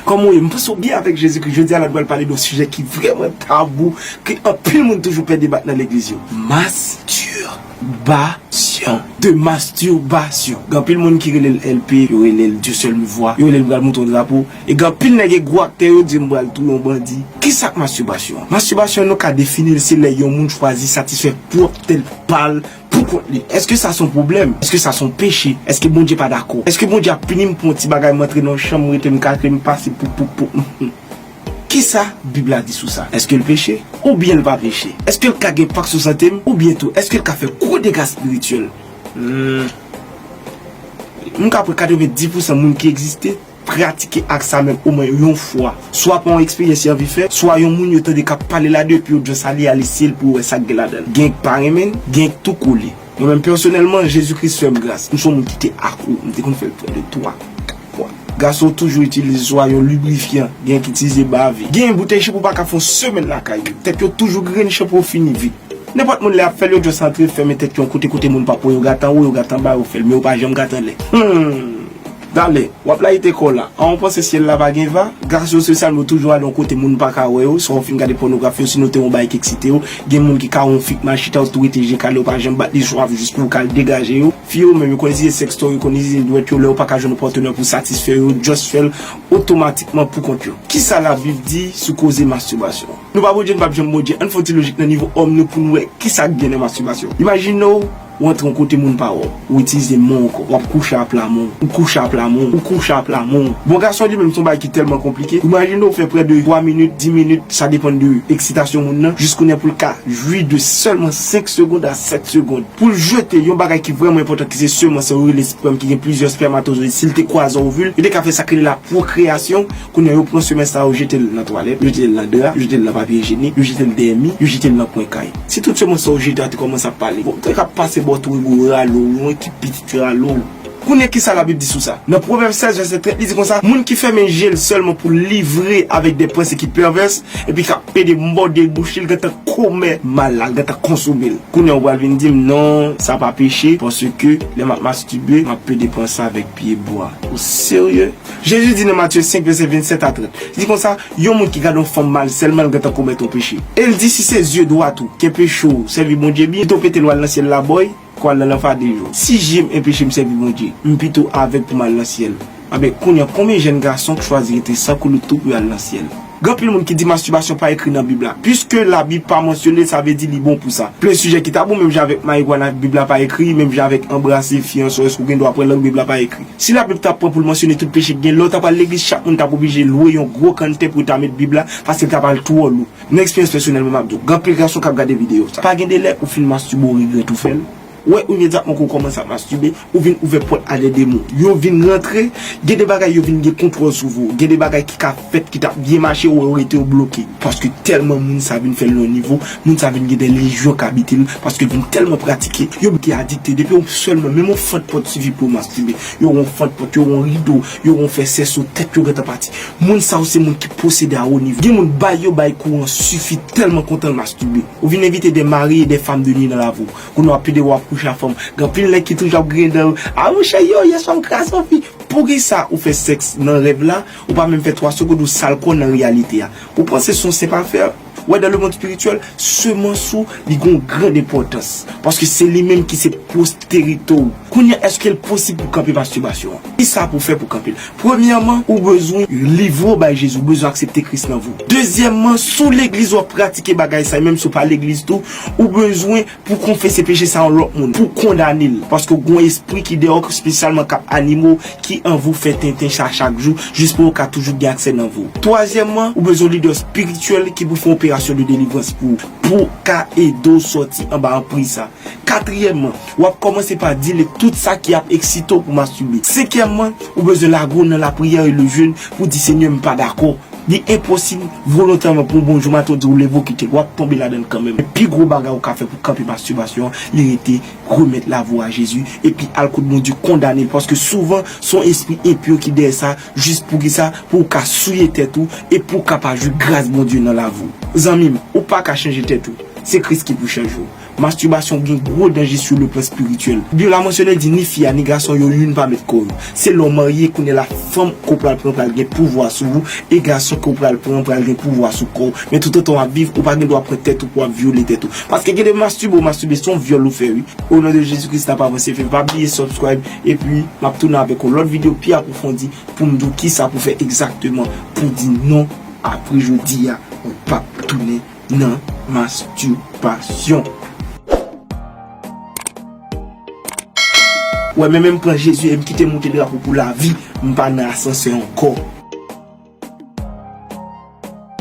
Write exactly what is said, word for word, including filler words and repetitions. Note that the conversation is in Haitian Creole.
Kòman w ye? M panse w byen avèk Jezikri. Jodi a la, nou pral pale de yon sijè ki vrèman tabou, ke anpil moun toujou pè debat nan legliz yo. Masturbation. De masturbation. Gen anpil moun ki rele l L P, yo rele l Dieu seul me voit, yo rele l m pral monte yon drapo. E gen anpil nèg e gwo aktè yo di m pral touye yon bandi. Kisa k mastibasyon an? Mastibasyon, nou ka defini l, se lè yon moun chwazi satisfè pwòp tèt pa l pou kont li. Èske sa se yon pwoblèm? Èske sa se yon peche? Èske Bondye pa dakò? Èske Bondye ap pini m pou yon ti bagay, m antre nan yon chanm, m rete, m kache, m pase, pou, pou, pou. Kisa Bib la di sou sa? Èske l peche? Oubyen l pa peche? Èske l ka gen enpak sou sante m? Oubyen tou, èske l ka fè gwo dega espirityèl? Hmm. M ka pran katrevenndis pousan moun ki egziste pratike ak sa menm omwen yon fwa. Swa pa yon eksperyans yo anvi fè, swa yon moun yo tande k ap pale la de, epi yo just ale, al eseye l pou wè sa k gen ladan l. Gen k pa renmen l, gen k tou kole. Mwen menm pèsonèlman, Jezi Kris fè m gras. M se yon moun ki te akro. M te konn fè l prè de twa, kat fwa. Gason toujou itilize swa yon librifyan, gen k itilize bave. Gen boutèy chanpo pa ka fè yon semèn lakay yo. Tèt yo toujou grennen, chanpo fini vit. Nenpòt moun lè y ap fè l, yo just antre fèmen tèt yo yon kote, kote moun p ap wè, yo gate anwo, yo gate anba, yo fè l, men yo pa janm gate anlè. Hmm. Dale, w ap layite kò w la. An, w panse syèl la pa gen va? Gason espesyalman yo toujou ale yon kote moun pa ka wè yo, swa yo fin gade pònografi, osinon te yon bagay ki eksite yo. Gen moun ki ka wè yon fi k mal chita, yo tou rete je kale, yo pa janm bat li swav jis pou yo ka al degaje yo. Fi yo menm, yo konn itilize sextoy, yo konn itilize dwèt yo, lè yo pa ka jwenn yon patnè pou satisfè yo, just fè l otomatikman pou kont yo. Kisa Labib di sou koze mastibasyon? Nou pa Bondye, nou p ap janm Bondye. Ann fè yon ti lojik nan nivo òm nou pou n wè kisa k gen nan mastibasyon. Imajine w, ou antre yon kote moun pa wè w, ou itilize men w ankò, w ap kouche a pla men w, ou kouche a pla men w, ou kouche a pla men w. Bon, gason li menm se yon bagay ki tèlman konplike. Imajine w fè prè de twa minit, dis minit, sa depann de eksitasyon moun nan, jis kounye a pou l ka jwi de sèlman senk segonn a sèt segonn. Pou l jete yon bagay ki vrèman enpòtan, ki se semans lan, yo rele spèm, ki gen plizyè spèmatozoyid, si l te kwaze a ovil, yo te ka fè sa k rele la pwokreyasyon. Kounye a, yo pran semans sa, yo jete l nan twalèt, yo jete l nan dra, yo jete l nan papye ijenik, yo jete l dèyè mi, yo jete l nan kwen kay. Si tout semans sa yo jete a te kòmanse ap pale, bon, te ka pase bò tou, yo rale w, yon ekip pitit rale w. Kounye a, kisa Labib di sou sa? Nan Pwovèb sèz, vèsè trant, li di konsa, moun ki fèmen je l sèlman pou l livre avèk de panse ki pèvès, epi k ap pede mòde bouch li, l gentan komèt mal la, l gentan konsome l. Kounye a, ou pral vin di m, non, sa pa peche, paske lè m ap mastibe, m ap pede panse avèk pye bwa. Ou serye? Jezi di nan Matye senk, vèsè vennsèt a trant, li di konsa, yon moun ki gade yon fanm mal sèlman, l gentan komèt yon peche. E l di, si se zye dwat ou ki enpeche w sèvi Bondye byen, pito w pete l, w al nan syèl la, bòy, ke w al nan lanfè a de jou. Si je m enpeche m sèvi Bondye, m pito avèg pou m al nan syèl. Anben, kounye a, konbyen jèn gason k chwazi rete san koulout tou pou y al nan syèl? Gen anpil moun ki di mastibasyon pa ekri nan Bib la. Piske Labib pa mansyone l, sa vle di li bon pou sa. Plen sijè ki tabou, menm jan avèk marigwana, Bib la pa ekri, menm jan avèk anbrase, fiyanse, èske w gen dwa pran lang, Bib la pa ekri. Si Labib ta pran pou l mansyone tout peche ki gen, lè w ta pral legliz, chak moun t ap oblije lwe yon gwo kanntè pou yo ta met Bib la, paske l ta pral twò lou. Nan eksperyans pèsonèl mwen, m ap di w, gen anpil gason k ap gade videyo sa. Pa gen de lè ou fin mastibe, ou regrèt ou fè l. Ou wè, imedyatman ke w kòmanse ap mastibe, ou vin ouvè pòt a de demon. Yo vin rantre, gen de bagay yo vin gen kontwòl sou vi w. Gen de bagay ki ka fèt, ki t ap byen mache, ou wè yo rete yo bloke. Paske tèlman moun sa vin fè l nan yon nivo, moun sa vin gen de lejyon k abite l, paske l vin tèlman pratike, yo bloke, adikte. Depi yon sèlman, menm yon fant pòt sifi pou yo mastibe. Yo wè yon fant pòt, yo wè yon rido, yo wè yon fè sè sou tèt yo gentan pati. Moun sa yo se moun ki posede a wo nivo. Gen moun bay yo bay kouran sifi tèlman kontan l mastibe. Ou vin envite de mari e de fanm de nwi nan lavi w. Kounye a w ap pede w ap kouche a fanm. Gen anpil nèg ki toujou ap griyen dan yo. A monchè, yo, yè swa m kraze yon fi. Poukisa ou fè sèks nan rèv la, ou pa menm fè twa segonn ou sal kò w nan reyalite a? Ou panse se yon senp afè? Ou wè, dans le monde spirituel, semans ou, li gen yon grann enpòtans. Paske se li menm ki se posterite w. Kounye a, èske l posib pou kanpe mastibasyon an? Kisa pou w fè pou kanpe l? Premyèman, ou bezwen livre w bay Jezi, ou bezwen aksepte Kris nan vi w. Dezyèmman, si w legliz w ap pratike bagay sa, e menm si w pa legliz tou, ou bezwen pou konfese peche sa yon lòt moun, pou kondane l, paske w gen yon espri ki dèyè w, espesyalman k ap anime w, ki anvi w fè tenten sa chak jou, jis pou w ka toujou gen aksè nan vi w. Twazyèmman, ou bezwen yon lidè espirityèl ki pou fè yon operasyon de delivrans pou ou, pou w ka ede w sòti anba anpriz sa. Katriyèmman, w ap kòmanse pa dile tout sa ki ap eksite w pou mastibe. Senkyèmman, ou bezwen lage w nan lapriyè e le jèn pou di, Senyè, m pa dakò. Li enposib volontèman pou yon bon jou maten w di w leve w kite l, w ap tonbe ladan l kanmenm. Men pi gwo bagay ou ka fè pou kanpe mastibasyon an, li rete remèt lavi w a Jezi, epi al kot Bondye kondane l, paske souvan se yon espri enpi ki dèyè sa, jis poukisa, pou w ka souye tèt ou, e pou w ka pa jwi gras Bondye nan lavi w. Zanmi m, ou pa ka chanje tèt ou. Se Kris ki pou chanje w. Mastibasyon gen gwo danje sou le plan espirityèl. Bib la mansyone di ni fi a ni gason yo youn pa mèt kò yo. Se lè w marye kounye a la fanm ke w pral pran pral gen pouvwa sou ou e gason ke w pral pran pral gen pouvwa sou kò w. Men toutotan w ap viv, ou pa gen dwa pran tèt ou pou w ap vyole tèt ou. Paske gen de mastibe, w mastibe, se yon vyòl ou fè wi. O non de Jezi Kris n ap avanse, fè pa bliye subscribe epi m ap tounen avèk yon lòt videyo pi apwofondi pou m di w kisa pou fè egzakteman pou di non apre jodi a ou p ap tounen nan mastibasyon. Wè, men menm pran Jezi e m kite moute drapo pou lavi, m pa nan asansè ankò.